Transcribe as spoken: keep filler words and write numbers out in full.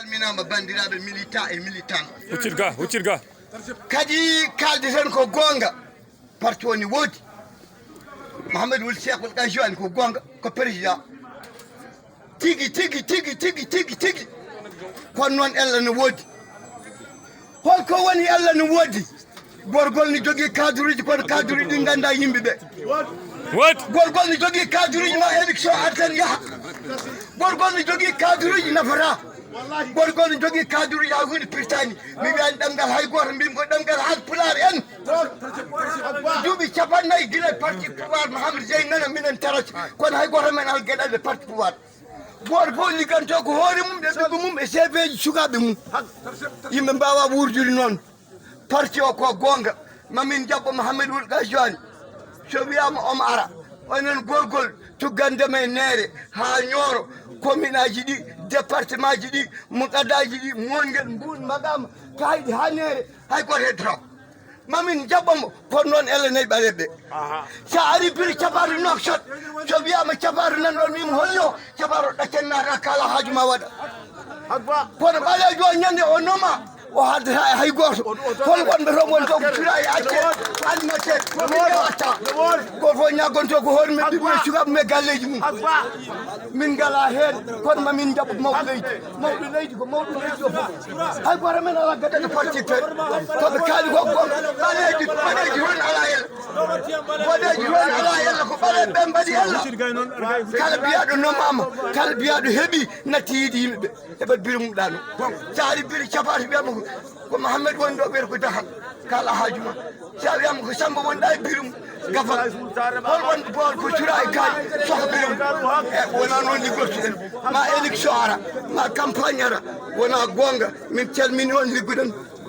Salminaama banndiraaɓe militant e militant. Huccit ga, huccit ga. Kadi kaalde tan ko goonga. Parti woni woodi. Mouhamadou Wul Cheikhul Gaziwani ko goonga, ko président. Tigi, tigi, tigi, tigi, tigi, tigi. Kono noon ella no woodi. Holko woni ella no woodi? Gorgol ne jogii cadre uji, kono cadre uji ɗi nganndaa yimɓe ɓe. What? Gorgol ne jogii cadre uji, ma élection artan yaha. Gorgol ne jogii cadre uji nafata. Gorgol ne jogii cadre uji haa huunde pirtaani. Mi wiyaani ɗemngal hay gooto, mbimi ko ɗemngal Haalpulaar en. Duuɓi capanɗe nayi gila parti pouvoir Mahamadou Jeyi nana minen tarata. Kono hay gooto men al geɗal e parti pouvoir. Gooto fof ligganto ko hoore mum e ɓiɓɓe mum e seefeeji sukaaɓe mum. Yimɓe mbaawa wuurdude noon. Parti o ko goonga. Mamin jaɓɓo Mahamadou Wul Gaziwani. So wiyaama omo ara, onon gorgol tuggande men neere haa Ñooro, commune aji ɗi, département ji ɗi, muqaddaji ɗi, Moongel, Mbuun, Maqaama, Kaydi haa Neere, hay gooto heddoto. Mamin jaɓɓo mo, kono noon ella nayi ɓaleeɓe. So a ari biri capato Nouakchott, so wiyaama capato nan ɗoon, wiima holli o, capato ɗaccen naata kaala haaju ma waɗa. Kono ɓaleejo o ñande o noma, o haddata e hay gooto. Kono wonɓe toon woni taw ko cuura e acce, animateur, ko min rewatta. Gooto fof ñaagonto ko hoore men, ɓiɓɓe sukaaɓe men galleeji mum. Min ngalaa heen, kono ma min njaɓu mawɗo leydi. Mawɗo leydi ko mawɗo leydi o fof. Hay gooto men alaa gadda ko parti pe. Ko ɓe kaali ko, ko ɓaleeji, ɓaleeji toon alaa heen. Boɗeeji toon alaa heen, ko ɓaleeɓe ɓe mbaɗi heen. Kala biyaaɗo nomaama, kala biyaaɗo heɓi, natti yiide yimɓe ɓe. Eɓe biri mum ɗaano. So ari biri capaati wiyama ko, ko Mahamadou woni ɗo, wiyata ko daha. Kala haaju ma. So a wiyama ko Samba woni ɗa e biri mum, gafa. Hol wonɓe Bool ko cuura e kaali, soha biri mum. E wona noon liggortuɗen. Ma élection ara, ma campagne ara, wona goonga. Min calmini on, liggoɗen.